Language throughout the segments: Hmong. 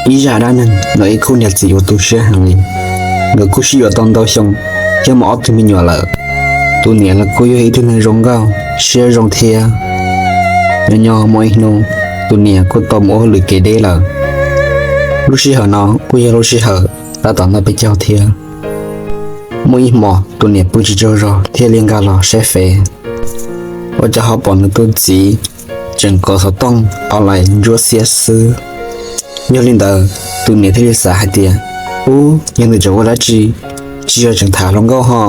Ib zaj dab neeg los ib khub niam txiv uas tu siab heev li, nkawd kuj sib yuav tau ntau xyoo thiab muaj ob tug me nyuam lawm. Tus niam los kuj yog ib tug neeg zoo nkauj siab zoo thiab. Nyob nyob muaj ib hnub, tus niam kuj tau mus ua hauj lwm kev deb lawm. Lub sij hawm no kuj yog lub sij hawm tab tom noj peb caug thiab. Muaj ib hmos tus niam pw tsis tsaug zog thiaj li nkag los saib fev, ua cas ho pom nws tus txiv tseem kov xov tooj online ntsuab xiab xwb. Yog li ntawd, tus niam thiaj li xav hais tias, ub, yog nws tseem ua dab tsi, tsis yog tseem tham hluas nkauj ho.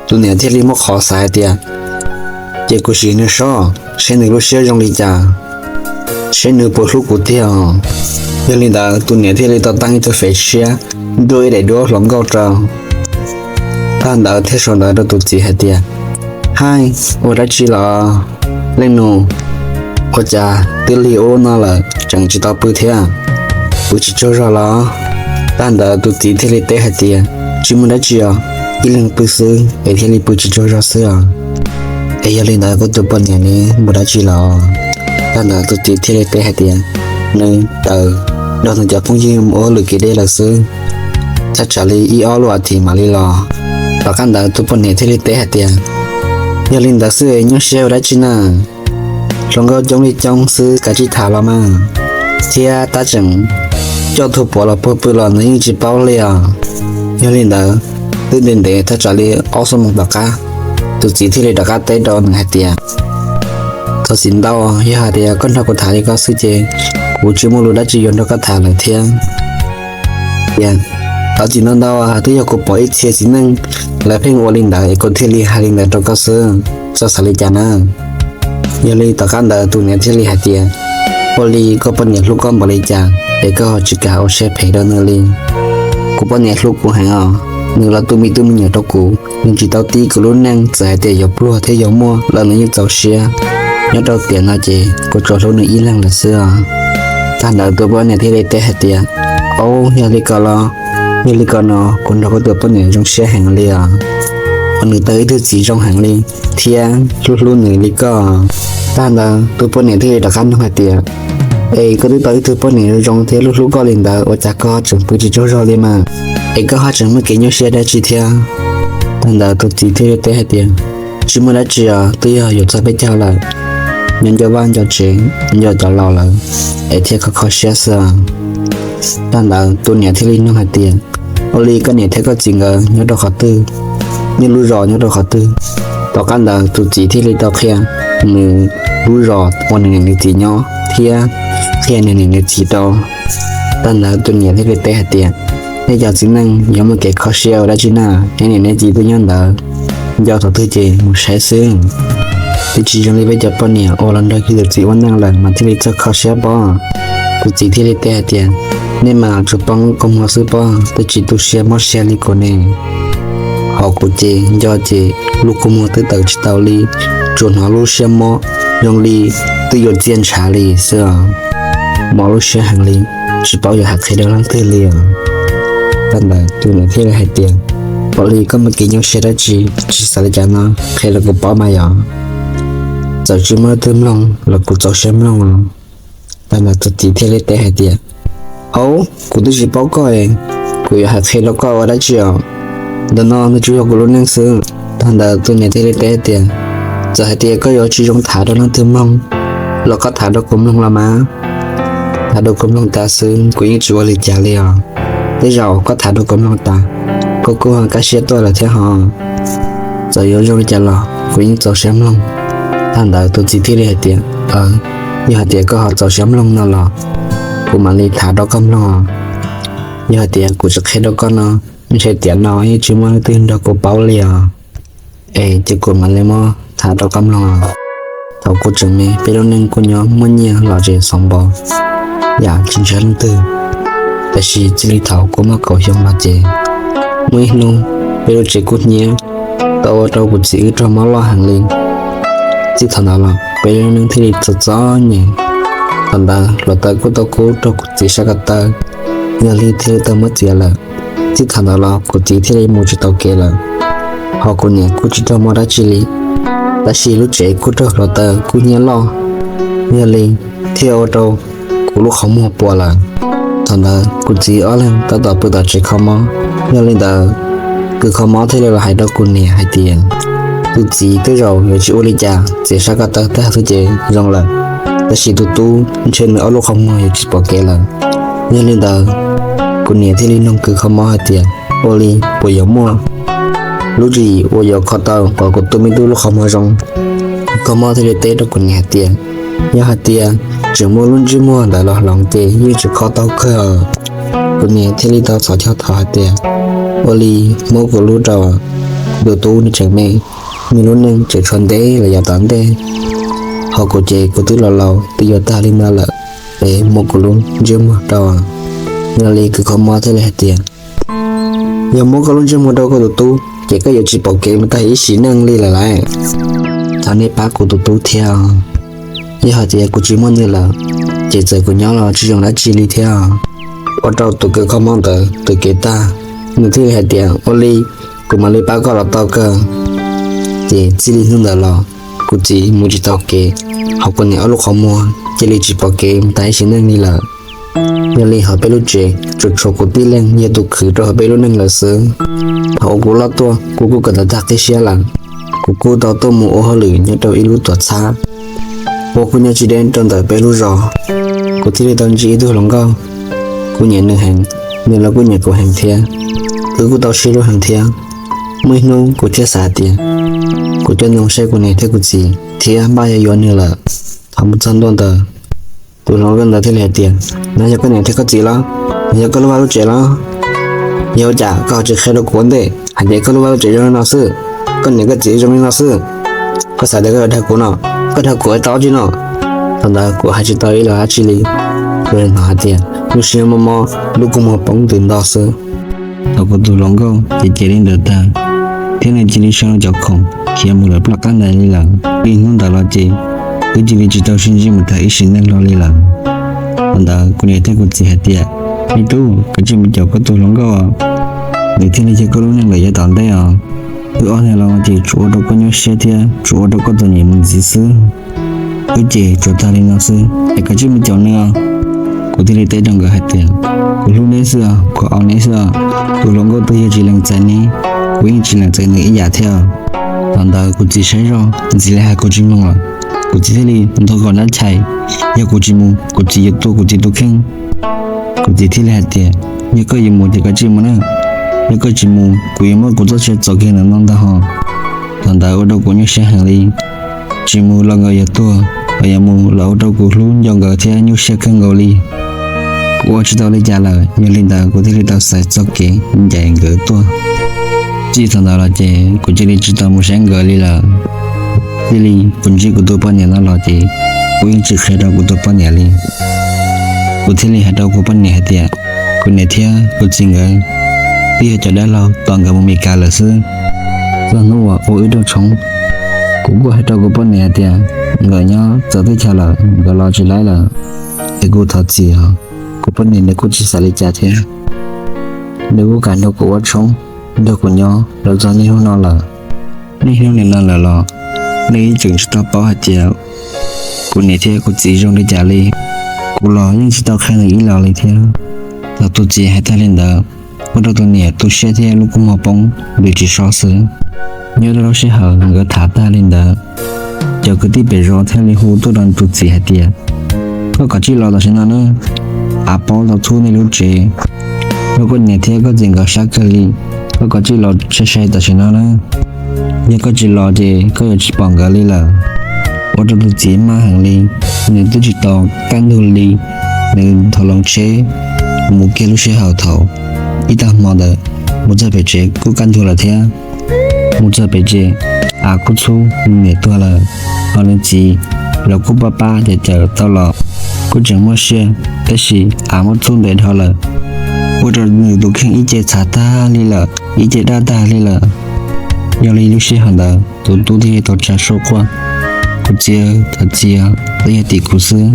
Tus niam thiaj li muab qhov xav hais tias, ces kuv sim nws seb, seb nws lub siab zoo li cas, seb nws puas hlub kuv tiag. Yog li ntawd, tus niam thiaj li tau taab ib tug fev tshiab, nrauj ib daim duab hluas nkauj rau. Tag ntawd thiaj sau ntawv rau tus txiv hais tias, haij, ua dab tsi los leej nus? Ua cas twb lig ub no lawm tseem tsis tau pw thiab? Pw tsis tsaug zog los? Tag ntawd tus txiv thiaj li teb hais tias, tsis muaj dab tsi os, ib leeg pw xwb es thiaj li pw tsis tsaug zog xwb os. Es yog li ntawd koj tus poj niam nws mus dab tsi los? Tag ntawd tus txiv thiaj li teb hais tias, nws tawm nrog nws cov phooj ywg mus ua hauj lwm kev deb lawm xwb, thaj tsam li ib ob lub as thiv mam li los. Tom qab ntawd tus poj niam thiaj li teb hais tias, yog li ntawd xwb nyob siab ua dab tsi na? Hluas nkauj coob li coob xwb, kav tsij tham los mas, thiab tab tseem coj tus puav los puag pw los nws yeej tsis paub li os. Yog li ntawd, twb ntev ntev thaj tsam li ob xuab moos tom qab, tus txiv thiaj li rov qab teb rau nws hais tias, thov txim ntau, yog hais tias koj nrog kuv tham li ko xwb ces kuv tsis muaj lus dab tsi yuav nrog koj tham lawm thiab. Tias, thov txim ntau ntau, twb yog kuv pom ib txhia txiv neej lawv pheej ua li ntawd es kuv thiaj li hais li ntawd rau koj xwb, txhob xav li cas na. Yog li tom qab ntawd tus niam thiaj li hais tias, ua li koj poj niam hlub koj npaum li cas es koj ho tsis kam ua siab phem rau nws li? Kuv poj niam hlub kuv heev os, nws los tu me tub me nyuam rau kuv, nws tsis tau tib kuv lub neej, txawm hais tias yuav pluag thiab yuav muaj los nws yeej txaus siab. Nyob rau tiam no ces kuv tsuas hlub nws ib leeg lawm xwb os. Tag ntawd tus poj niam thiaj li teb hais tias, au, yog li ko los, yog li ko no kuv nrog koj tus poj niam zoo siab heev li os, uas nws tau ib tug txiv zoo heev li thiab hlub hlub nws li koj. Tag ntawd tus poj niam thiaj li rov qab nug hais tias, es koj twb tau ib tug poj niam zoo thiab hlub hlub koj li ntawd ua cas koj tseem pw tsis tsaug zog li mas, es koj ho tseem muaj kev nyuaj siab dab tsi thiab? Tag ntawd tus txiv thiaj li teb hais tias, tsis muaj dab tsi os, twb yog yuav txog peb caug lawm, nyob nco vaj nco tsev, nco cov laus lawm es thiaj kho kho siab xwb. Tag ntawd tus niam thiaj li nug hais tias, ua li koj niam thiab koj txiv nkawd nyob rau qhov twg? Nej lub zos nyob rau qhov twg? Tom qab ntawd tus txiv thiaj li tau qhia nws lub zos uas nws niam nws txiv nyob thiab qhia nws niam nws txiv rau. Tag ntawd tus niam thiaj li teb hais tias, nej cov txiv neej yuav muaj kev kho siab ua dab tsi na, nej niam nej txiv twb nyob ntawd, nco thaum twg ces mus saib xwb. Twb tsis zoo li peb cov poj niam uas los nrog yus tus txiv ua neej lawm mas thiaj li txawj kho siab pob. Tus txiv thiaj li teb hais tias, nej mas tsuas paub kua muag xwb pob, twb tsis tu siab mob siab li kuv ne. Ho kuv ces nco ces lub kua muag twb tawm tsis tau li, tsuas hnov lub siab mob zoo li twb yuav txias ntshav li xwb os. Mob lub siab heev li, tsis paub yuav hais qhia rau leej twg li os. Tag ntawd tus niam thiaj li hais tias, ua li koj muaj kev nyuaj siab dab tsi, tsis xav li cas no, qhia rau kuv paub mas yog, txawm tsis muaj leej twg mloog los kuv txaus siab mloog os. Tag ntawd tus txiv thiaj li teb hais tias, au, kuv twb tsis paub koj, kuv yuav hais qhia rau koj ua dab tsi os? Ntawm no nws tsuas yog kuv lub neej xwb. Tag ntawd tus niam thiaj li teb hais tias, txawm hais tias koj yuav tsis zoo tham rau leej twg mloog los koj tham rau kuv mloog los mas. Tham rau kuv mloog tas xwb kuv yeej tsis ua li cas li os. Tej zaum koj tham rau kuv mloog tas, koj kuj ho kaj siab tuaj lawm thiab ho. Txawm yuav zoo li cas los kuv yeej txaus siab mloog. Tag ntawd tus txiv thiaj li hais tias, yog hais tias koj ho txaus siab mloog no los kuv mam li tham rau koj mloog. Yog hais tias kuv tsis qhia rau koj no, ntshe tiam no yeej tsis muaj leej twg nrog kuv paub li os. Es ces kuv mam li muab tham rau koj mloog. Thaum kuv tseem me peb lub neej kuj nyob muaj nyiaj los tsev xov npos, yam tsis ntshai leej twg. Tab sis txij li thaum kuv muaj kaum xyoo los ces muaj ib hnub peb lub tsev kuj hnyiab, tau ua rau kuv txiv wb raug mob loj heev li. Txij thaum ntawd los peb lub neej thiaj li txom txom nyem. Thaum ntawd hluav taws kuj tau kub rau kuv txiv sab ko taw, yog li thiaj li tau muab txiav lawm. Txij thaum ntawd los kuv txiv thiaj li mus tsis tau kev lawm, ho kuv niam kuj tsis raug mob dab tsi li. Tab sis lub tsev kuj raug hluav taws kub hnyiab loj, yog li thiaj ua rau kuv lub qhov muag puas lawm. Thaum ntawd kuv txiv ob leeg tab tom pw tom tsev kho mob. Yog li ntawd, kws kho mob thiaj li los hais rau kuv niam hais tias, tus txiv, tej zaum yuav tsis ua li cas, txiav sab ko taw tag xwb ces zoo lawm. Tab sis tus tub ntshe nws ob lub qhov muag yuav tsis pom kev lawm. Yog li ntawd, kuv niam thiaj li nug kws kho mob hais tias, ua li puas yuav muaj lub tswv yim uas yuav kho tau kom kuv tus me tub lub qhov muag zoo? Kws kho mob thiaj li teb rau kuv niam hais tias, yog hais tias tseem muaj lub ntsej muag ntawd los hloov ces yeej tsis kho tau kawg. Kuv niam thiaj li tau txhos caug thov hais tias, ua li muab kuv lub rau, kuv tus tub nws tseem me, nws lub neej tseem tshuav ntev los yav tom ntej, ho kuv ces kuv twb los laus twb yuav tag li no lawm, es muab kuv lub ntsej muag rau. Yog li kws kho mob thiaj li hais tias, yog muab koj lub ntsej muag rau koj tus tub ces koj yuav tsis pom kev mus tag ib sim neej li lawm lauj. Thov nej pab kuv tus tub thiab. Yog hais tias kuv tsis muaj nws lawm, ces txawm kuv nyob los tsis zoo dab tsi li thiab. Ua rau tus kws kho mob ntawd tus kev tag, nws thiaj li hais tias, ua li, kuv mam li pab koj los tau kawg. Ces txij li hnub ntawd los, kuv txiv mus tsis tau kev, ho kuv niam ob lub qhov muag cia li tsis pom kev mus tag ib sim neej li lawm. Yog li hauv peb lub tsev tsuas tshuav kuv tib leeg yog tus khwv rau hauv peb lub neej lawm xwb. Thaum uas kuv loj tuaj kuv kuj kawm ntawv tag qib siab lawm, kuv kuj tau tuaj mus ua hauj lwm nyob rau ib lub tuam txhab uas kuj nyob tsis deb rau ntawm peb lub zos. Kuv thiaj li tau ntsib ib tug hluas nkauj, kuv nyiam nws heev, nws los kuj nyiam kuv heev thiab. Wb kuj tau sib hlub heev thiab. Muaj ib hnub kuv thiaj xav tias kuv coj nws mus saib kuv niam thiab kuv txiv thiab npaj yuav yuav nws lawm. Thaum mus txog ntua ntawd, tus hluas nkauj ntawd thiaj li hais tias, no yog koj niam thiab koj txiv los? No yog koj lub vaj lub tsev los? Yog ua cas koj ho tsis qhia rau kuv ua ntej hais tias koj lub vaj lub tsev zoo li no xwb, koj niam koj txiv zoo li no xwb? Koj xav tias koj yuav dag kuv no? Koj dag kuv ua tau dab tsi no? Thaum ntawd kuv hais tsis tau ib los dab tsi li, kuv hnov hais tias lub siab mob mob, lub kua muag poob ntws nto xwb. Thaum kuv tus hluas nkauj ces cev li ntawd tag, thiab nws cia li sau cov khoom khiav mus lawm ploj qab ntawd li lawm. Li hnub ntawd los ces wb cia li tsis tau sib ntsib mus tag ib sim neej hlo li lawm. Thaum ntawd kuv niam thiab kuv txiv hais tias, me tub, koj tsis mus caum koj tus hluas nkauj, nws thiaj li yog koj lub neej lawm yav tom ntej os. Wb ob niag los ces tsuas ua rau koj nyuaj siab thiab tsuas ua rau koj txom nyem mus ntxiv xwb. Wb ces tsuas tag li no xwb es koj tsis mus caum nws. Kuv thiaj li teb rau nkawd hais tias, kuv hlub neb xwb, kuv aub neb xwb, tus hluas nkauj twg yog tsis lees txais neb, kuv yeej tsis lees txais nws ib yam thiab. Thaum ntawd kuv txiv saib zoj ntxiv li hais kuv tsis mloog lawm. Kuv txiv thiaj li ntog kom nab chais, yog kuv tsis mus kuv txiv yuav tua kuv txiv tus kheej. Kuv txiv thiaj li hais tias, yog koj yuav mus ces koj tsis mus na, yog koj tsis mus kuv yuav muab kuv txoj sia txo kiag ntawm no ntag ho. Thaum ntawd ua rau kuv nyuaj siab heev li. Tsis mus los nkawd yuav tuag, ho yog mus los ua rau kuv hlub nco nkawd thiab nyuaj siab kawg nkaus li. Kuv ua tsis tau li cas lawm, yog li ntawd kuv thiaj li tau xaiv txoj kev ncaim nkawd tuaj. Txij thaum ntawd los ces kuv cia li tsis tau mus saib nkawd li lawm. Txij li kuv ntsib kuv tus poj niam no los ces kuv yeej tsis qhia rau kuv tus poj niam li. Kuv thiaj li hais rau kuv poj niam hais tias, kuv niam thiab kuv txiv nkawd twb yog cov dab laug tos nkawd mus Meskas lawm xwb. Txog hnub uas ua wb rooj tshoob, kuv kuj hais rau kuv poj niam hais tias, nkawd nyob txawv teb chaws lawm, nkawd los tsis laib lawm, es kuv thov txim os. Kuv poj niam nws kuj tsis xav li cas thiab, nws kuj kam nrog kuv ua tshoob, nrog kuv nyob los txog niaj hnub no lawm. Niaj hnub nim no lawm los, nws yeej tseem tsis tau paub hais tias kuv niam thiab kuv txiv zoo li cas li. Kuv los yeej tsis tau qhia nws ib los li thiab. Thaum tus txiv hais tag li ntawd, ua rau tus niam tu siab thiab lub kua muag poob ntws tsis so xwb. Nyob rau lub sij hawm nkawd tham tag li ntawd, cov kwv tij pem zos thiaj li hu tuaj rau tus txiv hais tias, koj kav tsij los tam sim no nawb, av paub tau txhub nej lub tsev rau koj niam thiab koj txiv nkawd sab kawg li. Koj kav tsij los sai sai tam sim no nawb, yog koj tsis los ces koj yuav tsis pom nkawd li lawm. Ua rau tus txiv maj heev li, nws twb tsis tau kaj ntug li, nws thov hloov tsheb mus kiag lub sij hawm thaum ib tag hmo ntawd, mus txog pem tsev kuj kaj ntug lawm thiab. Mus txog pem tsev, av kuj txhub, nws niam tuag lawm, ho nws txiv los kuj pab pab cawm cawm tau los, kuj tseem muaj siab, tab sis av muab txhub ntev dhau lawm, ua rau nws tus kheej ib ce txhav tag li lawm, ib ce daj tag li lawm. Yog li lub sij hawm ntawd tus tub thiaj li tau tsa suab quaj, kuv txiv, thov txim, twb yog tim kuv xwb,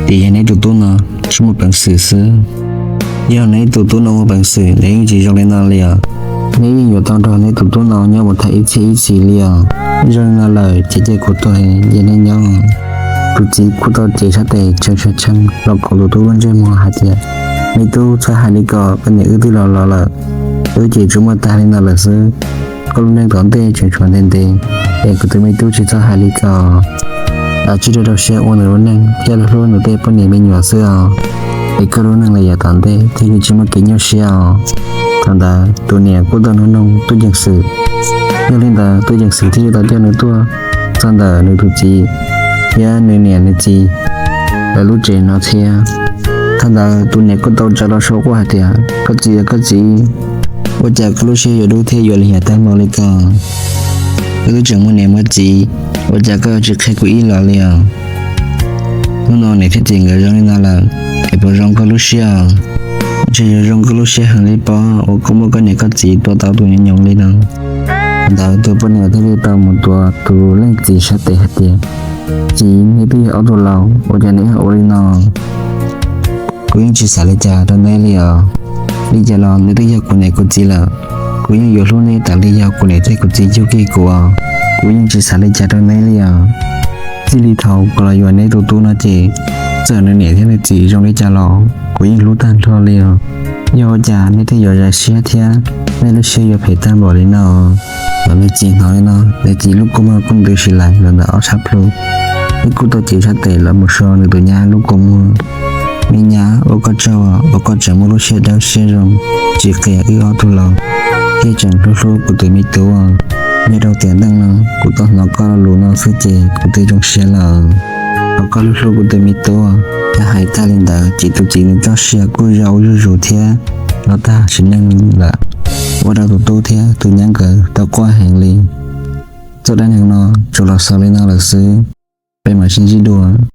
tim yog neb tus tub no tsis muaj peev xwm xwb. Yog neb tus tub no muaj peev xwm neb yeej tsis zoo li no li os. Neb yeej yuav tau nrog neb tus tub no nyob mus tag ib txhiab ib txhis li os. Zoo li no lawm ces cia kuv tuag es neb nyob. Tus txiv kuj tau cev sab tes tshee tshee tshee los kaum tus tub lub ntsej muag hais tias, Me tub, txhob hais li ko, koj niam wb twb los los lawm, wb ces tsuas muaj tag li no lawm xwb. Koj lub neej tom ntej tseem tshuav ntev ntev, es kuv tus me tub tsis txhob hais li ko. Tsis rau rau siab ua nws lub neej thiab hlub nws tej poj niam me nyuam xwb os, es koj lub neej los yav tom ntej thiaj li tsis muaj kev nyuaj siab os. Thaum ntawd tus niam kuj tau nug noog tub ceev xwm. Yog li ntawd tub ceev xwm thiaj li tau coj nws tuaj txog ntawm nws tus txiv thiab nws niam nws txiv lawv lub tsev no thiab. Thaum ntawd tus niam kuj tau tsa los sau quaj hais tias, Koj txiv, koj txiv, ua cas koj lub siab yuav dub thiab yuav lim hiam tag npaum li ko? Koj twb tseem muaj niam muaj txiv, ua cas koj yuav tsis qhia kuv ib los li os? Hnub no niam thiab txiv nkawd zoo li no lawm, es puas zoo koj lub siab? Ntshe yuav zoo koj lub siab heev li pob uas koj muaj koj niam koj txiv tua tau tus nyoos nyoos li no. Thaum ntawd tus poj niam thiaj li tau mus tuav tus leej txiv sab tes hais tias, Txiv, neb twb yog ob tug laus, ua cas neb ho ua li no? Kuv yeej tsis xav li cas rau neb li os. Li cas los neb twb yog kuv niam kuv txiv lawm, kuv yeej yuav hlub neb tas li yog kuv niam thiab kuv txiv yug kiag kuv os. Kuv yeej tsis xav li cas rau neb li os. Txij li thaum kuv los yuav neb tus tub no ces, txawm nws niam thiab nws txiv zoo li cas los kuv yeej hlub tag nrho li os. Yog ua cas neb thiaj yuav zais siab thiab neb lub siab yuav phem tag npaum li no? Thaum nws txiv hnov li no, nws txiv lub kua muag kuj ntws sis lais los ntawm ob sab plhu, thiab kuj tau cev sab tes los mus so nws tus nyab lub kua muag. Me nyab, ua koj tsaug uas koj tseem muaj lub siab dawb siab zoo, tsis qias wb ob tug laus, thiab tseem hlub hlub kuv tus me tub. Nyob rau tiam neej no kuv tau hnov koj lo lus no xwb ces kuv twb zoo siab lawm. Thov koj hlub hlub kuv tus me tub. Yog hais tag li ntawd ces tus txiv nws txoj sia kuj zoo zuj zus thiab los tag sim neej lawm. Ua rau tus tub thiab tus nyab nkawd tau quaj heev li. Txoj dab neeg no tsuas los xaus li no lawm xwb. Peb mam sib ntsib dua.